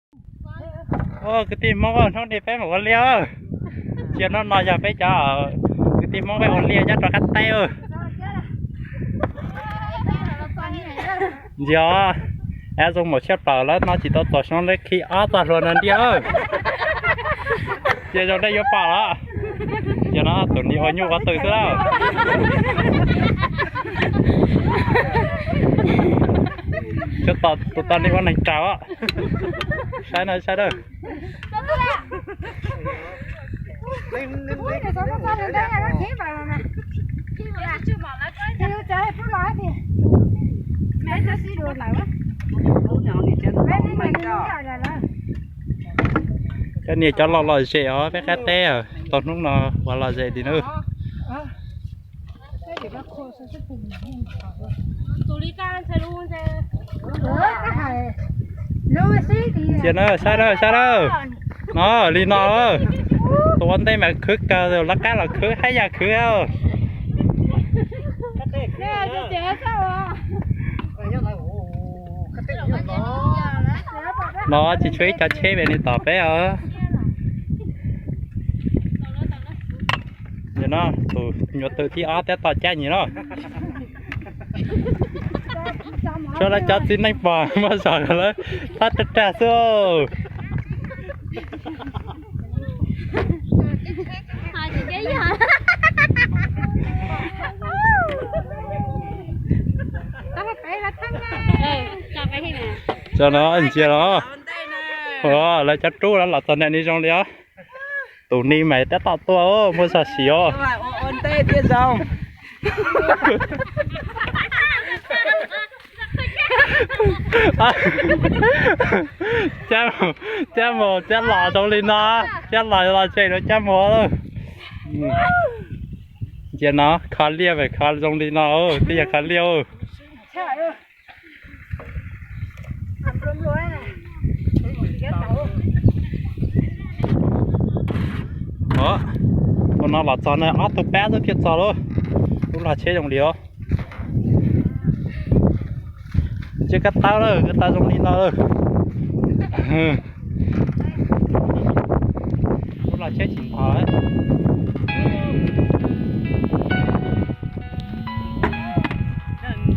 Kwv tij Hmoob, hnub no peb mus ua liaj. Cia no no yog peb cov kwv tij Hmoob peb ua liaj nyob rau qab teb. Ntsia, ab zoo mus siab plaws lawm no tsis tau txog xyoo li khi ob txoj hlua no ntiag. Cia zoo dej yuav pom los. Cia no tus ni ua nyuj ua twm xwb lauj. Tus tod ni ua neeg raug. Saib na, saib na. Cov niag cov lom lom zem os peb qab teb, tau hnub no uas lom zem li na. Cia na, saib na, saib na. No li no, tus ua ntej mas khwv kawg, lawv qab los khwv haj yam khwv. No tsis tshuav ib co tsheb ve li tom peb os. Nim no tus nyuam twm thib ob tab tom cab nyem no. Tsuav lawv cov txiv neej pom muab zom lawv thab rag rag xwb. Tso no ntsia los, lawv cov rub los txog ntawm ni zoo li os. Tus ni mas tab tom tuaj muaj zog siv os. Cab mus cab los zoo li no, cab los los tseg rau cab mus. Ntsia no kho liaj mas kho zoo li no, twb yog kho liaj. Tus no los txog na, ob tug pab xwb thiaj txog lauj. Lub lag tsheb zoo li os. Ntsia kab taub lawm, kab taub zoo li no lawm.